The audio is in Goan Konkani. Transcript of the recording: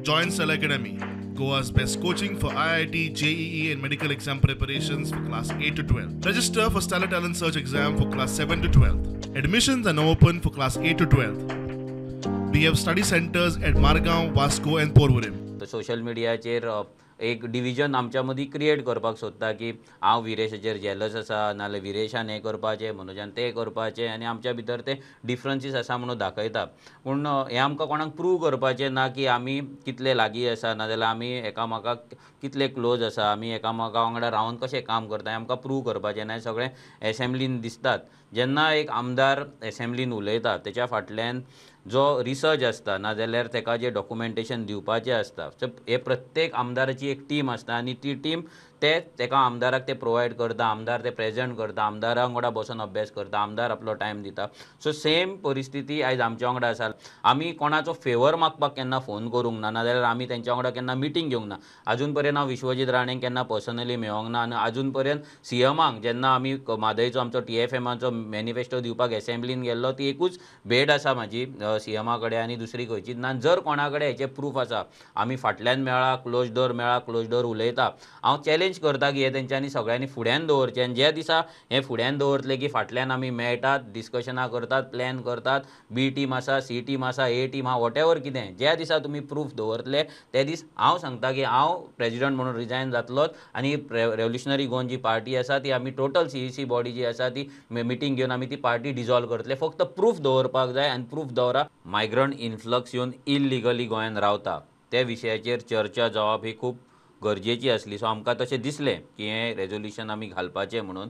Join Stellar Academy, Goa's best coaching for IIT, JEE and medical exam preparations for class 8 to 12. Register for Stellar Talent Search exam for class 7 to 12. Admissions are now open for class 8 to 12. We have study centers at Margao, Vasco and Porvorim. Social मिडियाचेर एक डिविजन आमच्या मदीं क्रिएट करपाक सोदता की हांव विरेशाचेर जेलस आसा, नाजाल्यार विरेशान हें करपाचें, मनोजान तें करपाचें, आनी आमच्या भितर ते डिफरन्सीस आसा म्हणून दाखयता. पूण हें आमकां कोणाक प्रूव करपाचें ना की आमी कितले लागीं आसा, नाजाल्यार आमी एकामेकाक कितले क्लोज आसा, आमी एकामेका वांगडा रावन कशें काम करता, हें आमकां प्रूव करपाचें ना. हें सगळें एसेंब्लीन दिसतात. जेन्ना एक आमदार एसेंब्लीन उलयता तेच्या फाटल्यान जो रिसर्च आसता, नाजाल्यार तेका जें डॉक्युमेंटेशन दिवपाचें आसता, हे प्रत्येक आमदाराची एक टीम आसता आनी ती टीम ते तेका आमदाराक ते प्रोवायड करता, आमदार ते प्रेजेंट करता, आमदारा वांगडा बसून अभ्यास करता, आमदार आपलो टायम दिता. सो सेम परिस्थिती आयज आमच्या वांगडा आसा. आमी कोणाचो फेवर मागपाक केन्ना फोन करूंक ना, नाजाल्यार आमी तेंच्या वांगडा केन्ना मिटींग घेवंक ना. आजून पर्यंत हांव विश्वजीत राणेक केन्ना पर्सनली मेळोंक ना आनी आजून पर्यंत सीएमाक जेन्ना आमी म्हादयचो आमचो टीएफएमाचो मॅनिफेस्टो दिवपाक एसेंब्लीन गेल्लो ती एकूच भेट आसा म्हाजी सीएमा कडेन आनी दुसरी खंयचीच ना. जर कोणा कडेन हेचें प्रूफ आसा, आमी फाटल्यान मेळ्ळा, क्लोज डोर मेळ्ळा, क्लोज डोर उलयता, हांव चॅलेंज करता की हे तेंच्यांनी सगळ्यांनी फुड्यान दवरचें. आनी ज्या दिसा हे फुड्यान दवरतले की फाटल्यान आमी मेळटात, डिस्कशनां करतात, प्लॅन करतात, बी टीम आसा, सी टीम आसा, ए टीम आसा, what ever कितें, ज्या दिसा तुमी प्रूफ दवरतले ते दीस हांव सांगता की हांव प्रेजिडंट म्हणून रिजायन जातलोच आनी रेव्होल्युशनरी गोवन जी पार्टी आसा ती आमी टोटल सीईसी बॉडी जी आसा ती मिटींग घेवन आमी ती पार्टी डिजॉल्व करतले. फक्त प्रूफ दवरपाक जाय आनी प्रूफ दवरा. मायग्रंट इन्फ्लक्स येवन इलिगली गोंयान रावता त्या विशयाचेर चर्चा जावप ही खूब गरजेची आसली. सो आमकां तशें दिसलें की हें रेजोल्युशन आमी घालपाचें म्हणून.